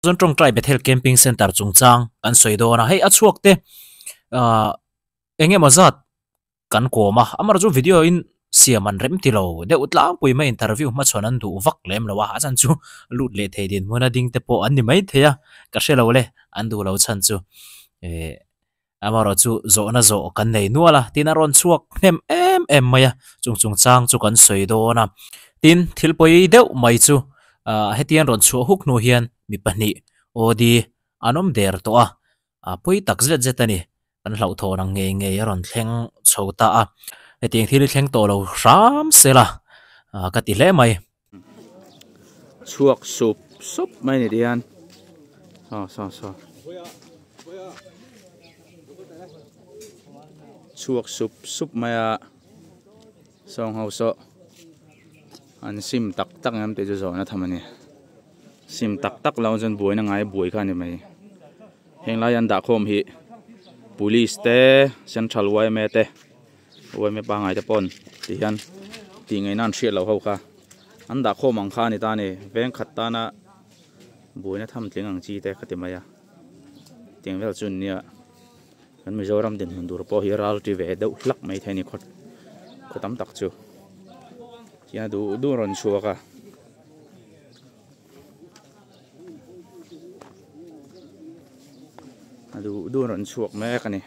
Chuan tawngtai Bethel Camping Centre chungchang kan sawi dawn a, hei a chhuak te ahh eng emaw zat kan kawm a, amaherawhchu chu video in siam an rem ti lo deuh tlangpui mai interview hmachhawn an duh vak lem lo a, a chhan chu lut leh thei dinhmun a ding te pawh an ni maithei a, ka hre lo le an duh lo chhan chu eh. Amaherawhchu zawhna zawh kan nei nual a, tin a rawn chhuak hnem em em mai a, chung chungchang chu kan sawi dawn a. Tin, thil pawi deuh mai chu ah hetiang rawn chhuah huk hnu hian mi pahnih OD an awm der tawh a, ah pawi tak zet zet a ni. Kan hlauhthawn ang ngei ngei a rawn thleng chho ta a, hetiang thil hi thleng tawh lo hram sela ah ka ti hle mai. Chhuak sup sup mai ni dian saw saw saw chhuak sup sup mai a sawng ho saw an sim tak tak em tih chu zawhna tham a ni sim tak tak lo chuan buaina ngai buai kha a ni mai heng lai an dah khawm hi police te central yma te. Uaime pangngai te pawn ti hian tih ngaihna an hriat loh ho kha an dah khawm ang kha a ni ta a ni veng khat tana buaina tham tling ang chi te ka ti mai a tiang vel chu nia kan Mizoram dinhmun tur pawh hi ral ti ve deuh hlak mai thei a ni khaw khaw tam tak chu tiang duh duh a rawn chhuak a. A duh duh a rawn chhuak mek a ni.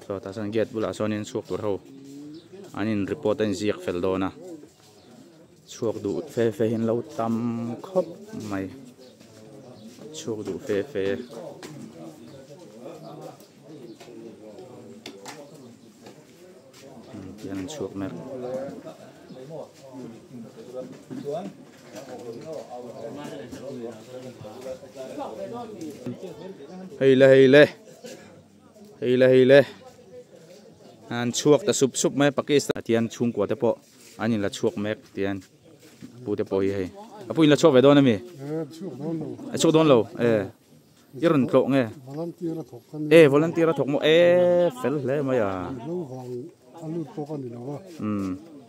Saw tah chuan gate bulah sawnin chhuak tur ho an in report a inziak fel dawn a chhuak duh fe fe hi an lo tam khawp mai chhuak duh fe fe. Tihian an chhuak mek. Hei le hei le hei le hei le an chhuak ta sup sup mai a Pakistan ah tian chhungkua te pawh an in la chhuak mek tian pu te pawh hi hei a pu in la chhuak ve dawn ami a chhuak dawn lo e i rawn tlawh nge e volunteer a thawk maw e fel hle mai a. A lut pawh ka ni lo a,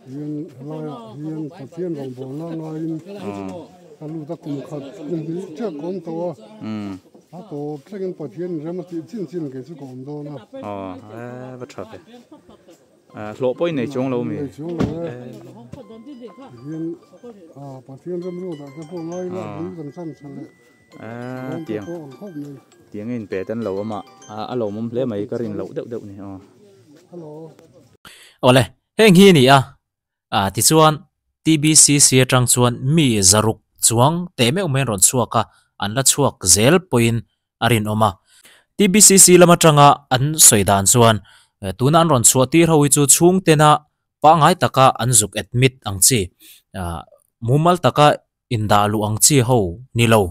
hian helaiah hian Pathian rawngbawlna ngaiin ka lut a, kum khat kum hnih chiah ka awm tawh a, a tawp thlengin Pathian rem a tih chin chin kei chu ka awm dawn a. Aw e va tha ve, hlawh pawh i nei chuang lo mi? Nei chuang lo e, hian Pathian rem ruatah te pawh ngai ila bul kan chan tha leh a tiang tiang a inpe ten lo awm a a lawmawm hle mai ka rin loh deuh deuh ni aw. Awle heng hi a ni a ah tichuan TBCC atang chuan mi zaruk chuang teh meuh mai an rawn chhuak a an la chhuak zel pawhin a rinawm a TBCC lam atanga an sawi dan chuan tuna an rawn chhuah tir ho hi chu chhungtena pangngai taka an zuk admit ang chi ah mumal taka indah luh ang chi ho ni lo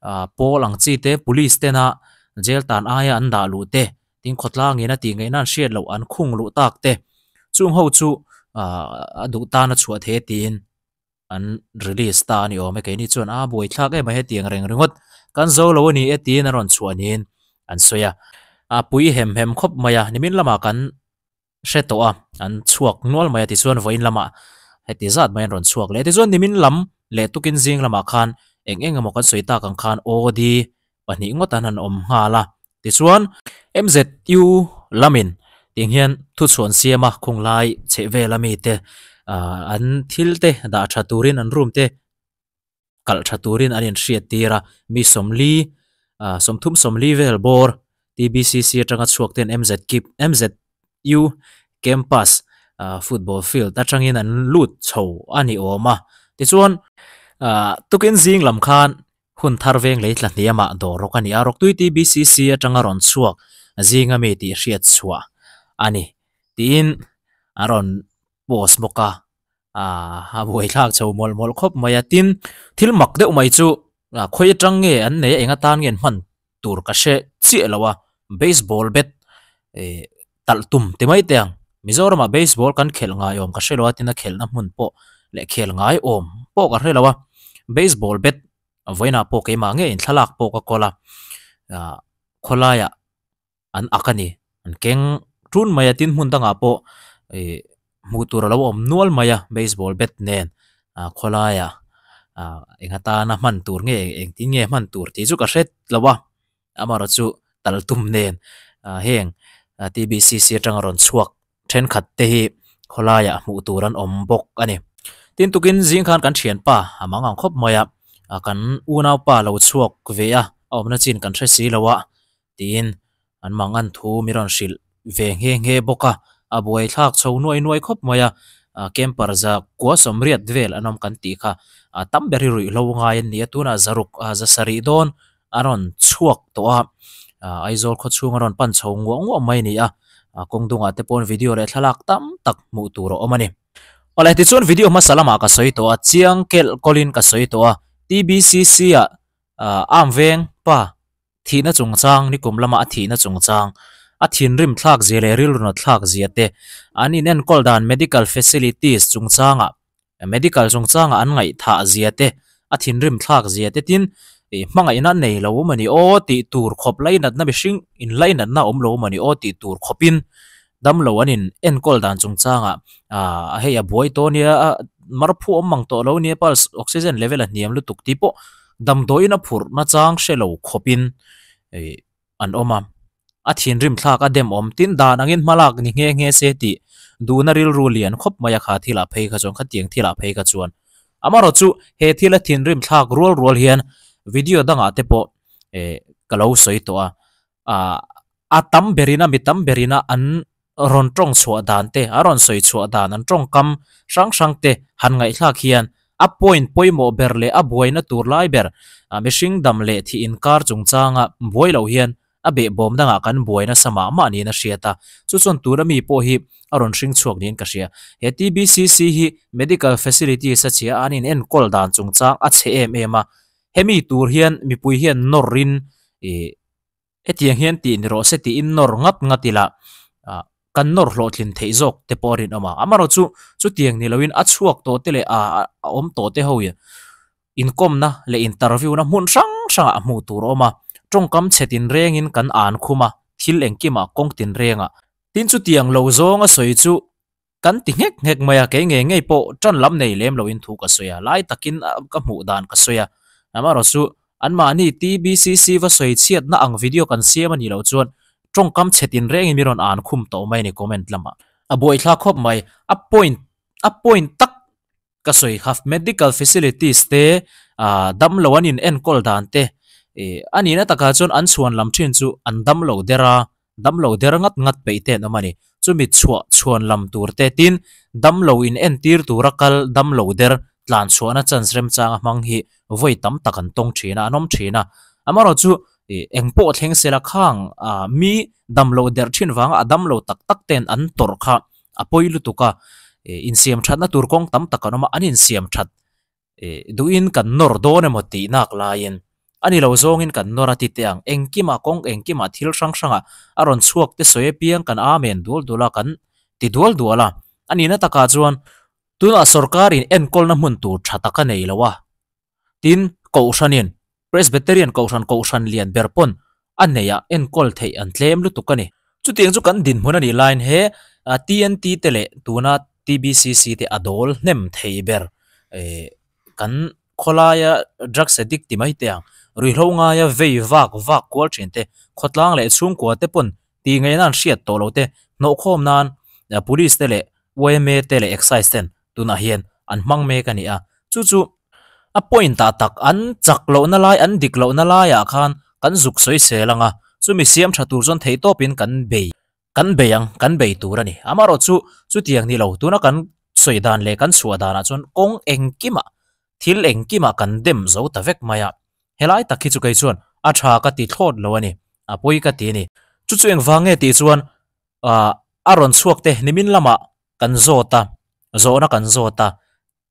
ah pawl ang chi te police tena jail tan aia an dah luh te tin khawtlang in a tih ngaihna an hriat loh an khung luh tak te chung ho chu ah a duh tan a chhuah thei a tiin an release ta a ni awm e keini chuan a buaithlak em a hetiang reng ringawt kan zo lo a ni e tiin a rawn chhuah niin an sawi a a pui hem hem khawp mai a nimin lamah kan. hre tawh a, an chhuak nual mai a tichuan vawiin lamah heti zat mai an rawn chhuak leh a tichuan nimin lam leh tukin zing lamah khan eng eng emaw kan sawi tak ang khan OD pahnih ngawt an han awm nghal a tichuan MZU lamin tiang hian thuchhuan siam a khung lai chheh vel ami te ah an thil te dah tha turin an room te kalh tha turin an inhriat tir a, mi sawmli ah sawmthum sawmli vel bawr TBCC atanga chhuak ten MZKip MZU campus ah football field atangin an lut chho a ni awm a tichuan ah tukin zing lam khan hun thar veng lei tla hniamah dawr rawk a ni a Rawktui TBCC atanga rawn chhuak zinga mi tih hriat chhuah a ni tiin a rawn post bawk a. Aaa a buaithlak chho mawlh mawlh khawp mai a tin thil mak deuh mai chu khawi atang nge an nei a eng atan nge an hman tur ka hre chiah lo a baseball bat ih talh tum ti mai teh ang Mizoramah baseball kan khelh ngai awm ka hre lo a tin a khelhna hmun pawh leh khel ngai awm pawh ka hre lo a baseball bat vawiinah pawh keimah ngeiin thlalak pawh ka kawl a ah khawlaiah. an ak a ni an keng tun mai a tin hmun dangah pawh ih hmuh tur a lo awm nual mai a baseball bat nen ah khawlaiah. Eng atana hman tur nge engtin nge hman tur tih chu ka hre lo a, amaherawh chu tal tum nen heng TBCC atanga rawn chhuak thenkhat te hi khawlaiah hmuh tur an awm bawk a ni. Tin tukin zing khan kan thianpa a mang ang khawp mai a, kan unaupa lo chhuak ve a, a awmna chin kan hre si lo a tiin an mang an thu mi rawn hrilh ve nghe nghe bawk a, a buai thlak chho nuai nuai khawp mai a, camper za kua sawmriat vel an awm kan tih kha tam ber hi ruihhlo ngai an ni a, tunah zaruk za sarih dawn a rawn chhuak tawh a, Aizawl khaw chhung a rawn pan chho nguah nguah mai a ni a, kawng dungah te pawn video leh thlalak tam tak hmuh tur a awm a ni. Awle tichuan video hmasa lamah ka sawi tawh a, chiang kelh kawlin ka sawi tawh a, TBCC ah arm veng pa thihna chungchang nikum lama a thihna chungchang a thinrim thlak zia leh rilru nat thlak zia te an inenkawl dan medical facilities chungchangah Medical chungchanga an ngaihthah zia te, a thinrim thlak zia te tin ih hmangaihna nei lo awm a ni aw tih tur khawp lainatna mihring in lainatna awm lo awm a ni aw tih tur khawpin damlo an in enkawl dan chungchangah ah hei a buai tawh nia a marphu awm mang tawh lo nia pulse oxygen level a hniam lutuk tih pawh damdawiin a phurh nachang hre lo khawpin ih an awm a, a thinrim thlak a dem awm tin dan angin hma lak ni nghe nghe se tih duhna rilru lian khawp mai a kha thilah phei kha chuan khatiang thilah phei kha chuan amaherawh chu he thila thinrim thlak rual rual hian video dangah te pawh eh ka lo sawi tawh a ah a tam berin a mi tam berin a an rawn tawng chhuah dan te, a rawn sawi chhuah dan an tawngkam hrang hrang te han ngaihthlak hian a point pawimawh ber leh a buaina tur lai ber mihring dam leh thih inkar chungchanga buai loh hian a behbawm dangah kan buai nasa mah mah niin a hriat a, chu chuan tuna mi pawh hi a rawn hring chhuak niin ka hria. He TBCC hi medical facilities a chhia a, an inenkawl dan chungchang a chhe em em a, hemi tur hian mipui hian nawrin ih Hetiang hian tih ni rawh se tiin nawr ngat ngat ila ah kan nawr hlawhtlin theih zawk te pawh a rinawm a. Amaherawh chu chutiang ni loin a chhuak tawh te leh ah a awm tawh te ho in inkawmna leh interview na hmun hrang hrangah hmuh tur a awm a. Tawngkam chhe tinrengin kan an khum a, thil engkimah kawng tinrengah. Tin chutiang lo zawnga sawi chu Kan ti nghek nghek mai a, kei ngei ngei pawh tan lam nei lem loin thu ka sawi a, lai takin ka hmuh dan ka sawi a. Amaherawh chu anmahni TBCC va sawi chhiatna ang video kan siam a nih loh chuan tawngkam chhe tinrengin mi rawn an khum tawh mai a ni comment lamah. A buaithlak khawp mai, a point a point tak ka sawi kha medical facilities te ah damlo an in enkawl dan te ih a nihna takah chuan an chhuan lam thin chu an damlo der a damlo der ngat ngat peih te an awm a ni chumi chhuah chhuan lam tur te tin damlo in entir tura kal damlo der tlan chhuahna chance remchanga hmang hi vawi tam tak an tawng thin a an awm thin a amaherawh chu ih engpawh thleng sela khang ah mi damlo der thin vanga a damlo tak tak ten an tawrh kha a pawi lutuk a ih insiam thatna tur kawng tam tak an awm a an insiam that ih duhin kan nawr dawn emaw tih nak laiin a ni lo zawngin kan nawr a ti teh ang engkimah kawng engkimah thil hrang hrangah a rawn chhuak te sawi apiang kan amen dual dual a kan ti dual dual a a nihna takah chuan tunah sawrkarin enkawlna hmun tur tha tak a nei lo a. Tin, Kohhranin, Presbyterian Kohhran Kohhran lian ber pawn a neih ah enkawl theih an tlem lutuk a ni. Chutiang chu kan dinhmun a nih laiin he TNT te leh tuna TBCC te a dawl hnem thei ber kan khawlaia drugs addict ti mai te ang, ruihhlo ngaia vei vak vak kual thin te, khawtlang leh chhungkua te pawn tih ngaihna an hriat tawh lo te, hnawhkhawm nan Police te leh yma te leh Excise ten tunah hian an hmang mek a ni a, chu chu a point ah tak an chak lohna lai an dik lohna laiah khan kan zuk sawi sel ang a, chumi siam tha tur chuan theihtawpin kan bei kan bei ang kan bei tur a ni. Amaherawh chu chutiang ni lo tuna kan sawi dan leh kan chhuah danah chuan kawng engkimah thil engkimah kan dem zo ta vek mai a, helai tak hi chu kei chuan a tha ka ti thlawt lo a ni, a pawi ka ti a ni. Chu chu engvang nge tih chuan ah a rawn chhuak te nimin lamah kan zawt a, zawhna kan zawt a,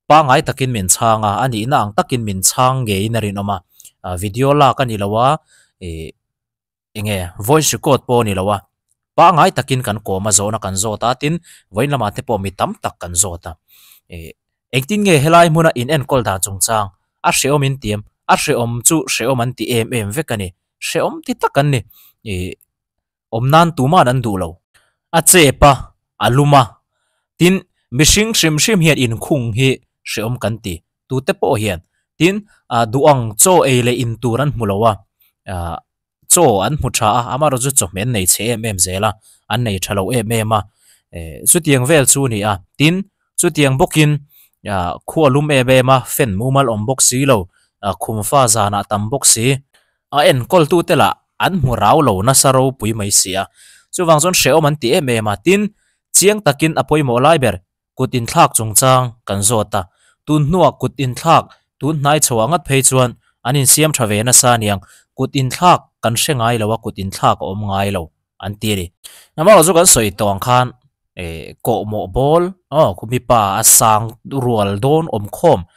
pangai takin min chhang a, a nihna ang takin min chhang ngeiin a rinawm a, ah video lak a ni lo a, ih eng nge voice record pawh a ni lo a, pangai takin kan kawm a zawhna kan zawt a, tin vawiin lamah te pawh mi tam tak kan zawt a, ih engtin nge helai hmuna in enkawl dan chungchang a hrehawm in ti em, a hrehawm chu hrehawm an ti em em vek a ni, hrehawm ti tak an ni, ih. Awm nan tuman an duh lo. A chep a, a lum a. Tin, mihring hrim hrim hian inkhung hi hrehawm kan ti. Tute pawh hian. Tin, duh ang chaw ei leh in tur an hmu lo a, chaw an hmu tha a, amaherawhchu chawhmeh an nei chhe em em zel a, an nei tha lo em em a, chutiang vel chu a ni a. Tin, chutiang bawkin khua lum em em a, fan mumal awm bawk si lo, khumfa zanah tam bawk si. A enkawltute lah an hmu rau lo nasa ropui mai si a, chuvang chuan hrehawm an ti em em a. Tin, chiang takin a pawimawh lai ber Kut inthlak chungchang kan zawt a, tun hnuah kut inthlak tun hnai chhoah ngat phei chuan an insiam tha ve nasa aniang, kut inthlak kan hre ngai lo a, kut inthlak a awm ngai lo an ti a ni. Amaherawh chu kan sawi tawh ang khan kawhmawh bawl aw mipa a sang rual dawn awm khawm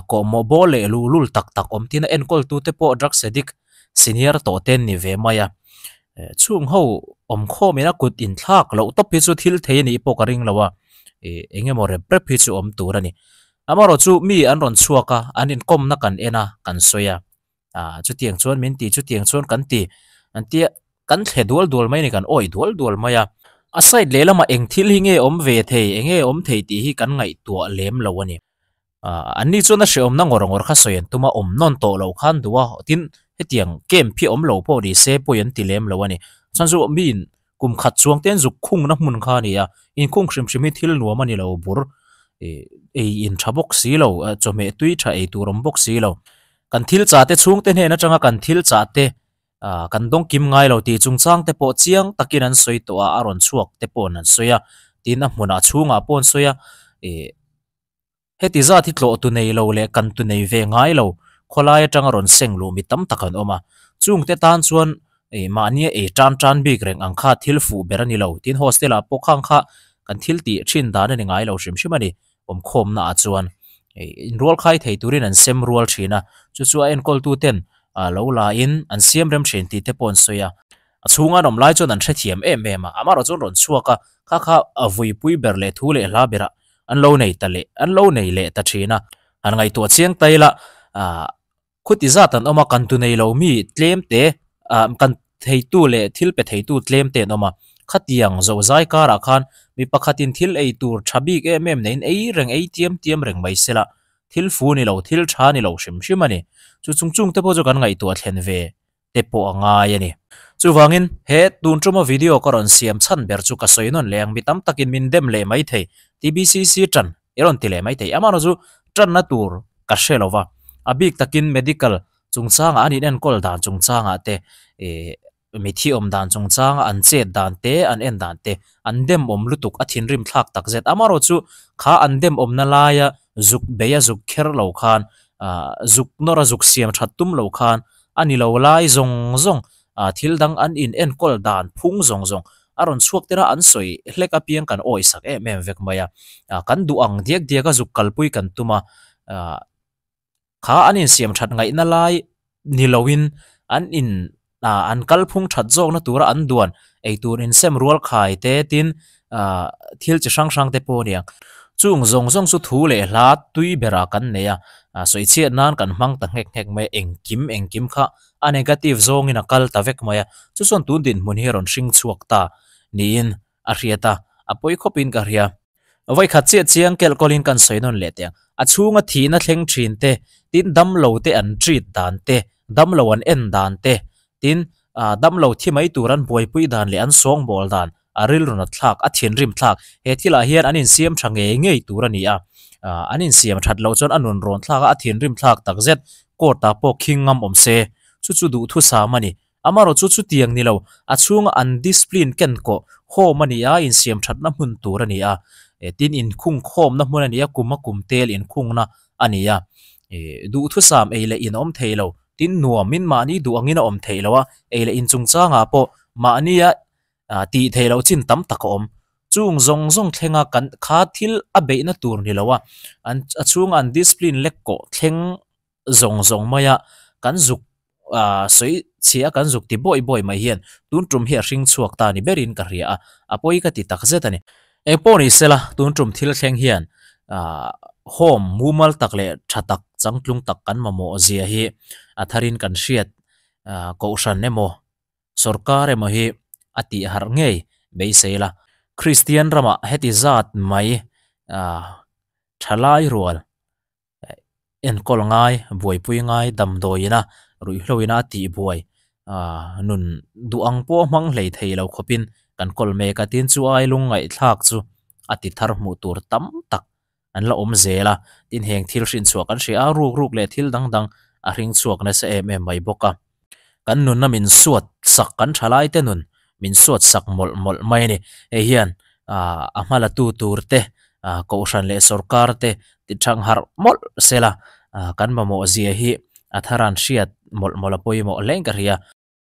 kawhmawh bawl leh luhlul tak tak awm tin a enkawltute pawh drugs addict senior tawh te an ni ve mai a, Chhung ho awm khawm ina kut inthlak loh tawp hi chu thil thei a nih pawh ka ring lo a, ih eng emaw rep rep hi chu awm tur a ni. Amaherawh chu mi an rawn chhuak a, an inkawmna kan en a, kan sawi a, ah chutiang chuan min ti, chutiang chuan kan ti, an tia kan thle dual dual mai a ni, kan awih dual dual mai a. A side lehlamah eng thil hi nge awm ve thei, eng nge awm thei tih hi kan ngaihtuah lem lo a ni. An ni chuan a hrehawmna ngawr ngawr kha sawi an tum a, awm nawn tawh loh khan duh a, tin hetiang camp hi awm lo pawh ni se pawi an ti lem lo a ni. Chuan chu miin kum khat chuang te an zuk khungna hmun kha a ni a, inkhung hrim hrim hi thil nuam a ni lo bur, ei in tha bawk si lo, chawhmeh tui tha ei tur awm bawk si lo. Kan thil chah te chhungte hnen atanga kan thil chah te kan dawng kim ngai lo tih chungchang te pawh chiang takin an sawi tawh a, a rawn chhuak te paw'n an sawi a, tin a hmunah chhungah pawh an sawi a, ih. Heti zat hi tlawh tu nei lo leh kan tu nei ve ngai lo, khawlai atanga rawn seng luh mi tam tak an awm a. Chungte tan chuan ei mahnia ei tan tan bik reng ang kha thil fuh ber a ni lo. Tin, hostel ah pawh khang kha kan thil tih thin dan a ni ngai lo hrim hrim a ni. Awmkhawmna ah chuan ei inrual khai thei turin an sem rual thin a, chu chu a enkawltu ten lo la in an siam rem thin tih te pawh an sawi a. A chhunga an awm lai chuan an hrethiam em em a, amaherawh chuan rawn chhuak a, kha kha a vuipui ber leh thu leh hla berah an lo nei ta leh an lo nei leh ta thin a. Han ngaihtuah chiang ta ila, ah khuti zat an awm a, kan tu nei lo mi tlem te, ah kan theitu leh thil pe theitu tlem te an awm a. Khatiang zozai karah khan mi pakhatin thil ei tur tha bik em em neiin ei reng ei tiam tiam reng mai sela, thil fu ni lo, thil tha ni lo hrim hrim a ni. Chu chung chung te pawh chu kan ngaihtuah thlen ve te pawh a ngai a ni. Chuvangin, he tun tuma video ka rawn siam chhan ber chu ka sawi nawn leh ang, mi tam takin min dem leh mai thei, TBCC tan i rawn ti leh mai thei. Amaherawh chu tanna tur ka hre lo va, a bik takin medical chungchangah an inenkawl dan chungchangah te, ih mithi awm dan chungchanga an chet dan te, an en dan te, an dem awm lutuk, a thinrim thlak tak zet. Amaherawh chu kha an dem awmna laia zuk bei a zuk kher lo khan, ah zuk nawr a zuk siam that tum lo khan, A ni lo lai zawng zawng, thil dang an in enkawl dan phung zawng zawng a rawn chhuak tir a, an sawi hlek apiang kan awi sak em em vek mai a. Kan duh ang diak diak a zuk kalpui kan tum a, kha an insiam that ngaihna lai ni loin an in an kalphung that zawkna tura an duan eitur insem rual khai te tin thil chi hrang hrang te pawh a ni ang. Chung zawng zawng chu thu leh hla tui berah kan nei a, sawichhiat nan kan hmang ta nghek nghek mai a, engkim engkim kha a negative zawngin a kal ta vek mai a, chu chuan tun dinhmun hi a rawn hring chhuak ta niin a hriat a, a pawi khawpin ka hria. Vawikhat chiah chiang kelh kawlin kan sawi nawn leh teh ang. A chhunga thihna thleng thin te, tin damlo te an treat dan te, damlo an en dan te, tin damlo thi mai tur an buaipui dan leh an sawngbawl dan a rilru nat thlak, a thinrim thlak. He thilah hian an insiam tha ngei ngei tur a ni a, an insiam that loh chuan a nun rawn thlak a, a thinrim thlak takzet court ah pawh khing ngam awm se, chu chu duhthusam a ni. Amaherawh chu chutiang ni lo, a chhunga an discipline ken kawh home a ni a, insiam thatna hmun tur a ni a, tin inkhungkhawmna hmun a ni a, kum a kum tel inkhungna a ni a, duhthusam ei leh in awm thei lo, tin nuamin mahni duh angin a awm theih lo a, ei leh in chungchangah pawh mahnia tih theih loh chin tam tak a awm. Chung zawng zawng thlenga kan kha thil a beihna tur ni lo a, an a chhunga an discipline lek kawh thleng zawng zawng mai a, kan zuk sawi chhia kan zuk ti bawi bawi mai hian tun tum hi a hring chhuak ta ni berin ka hria a, a pawi ka ti tak zet a ni. Eng pawh ni sela tun tum thil thleng hian home mumal tak leh tha tak changtlung tak kan mamawh zia hi a tharin kan hriat kohhran emaw sorkar emaw hi a tih harh ngei beisei la. Kristian ramah heti zat mai thalai rual. Enkawl ngai, buaipui ngai, damdawiin a ruihhlo in a tihbuai aaa nun duh ang pawh hmang hlei thei lo khawpin kan kawl mek a tin chu ai lung ngaihthlak chu a ti thar hmuh tur tam tak an la awm zel a tin heng thil hrin chhuah kan hria a ruk ruk leh thil dang dang a hring chhuak nasa em em mai bawk a kan nunna min suat sak kan thalai te nun min suat sak mawlh mawlh mai a ni hei hian aaa a hma la tu tur te aaa kohhran leh sawrkar te ti thang harh mawlh sela aaa kan mamawh zia hi a thar an hriat mawlh mawlh a pawimawh hle in ka hria.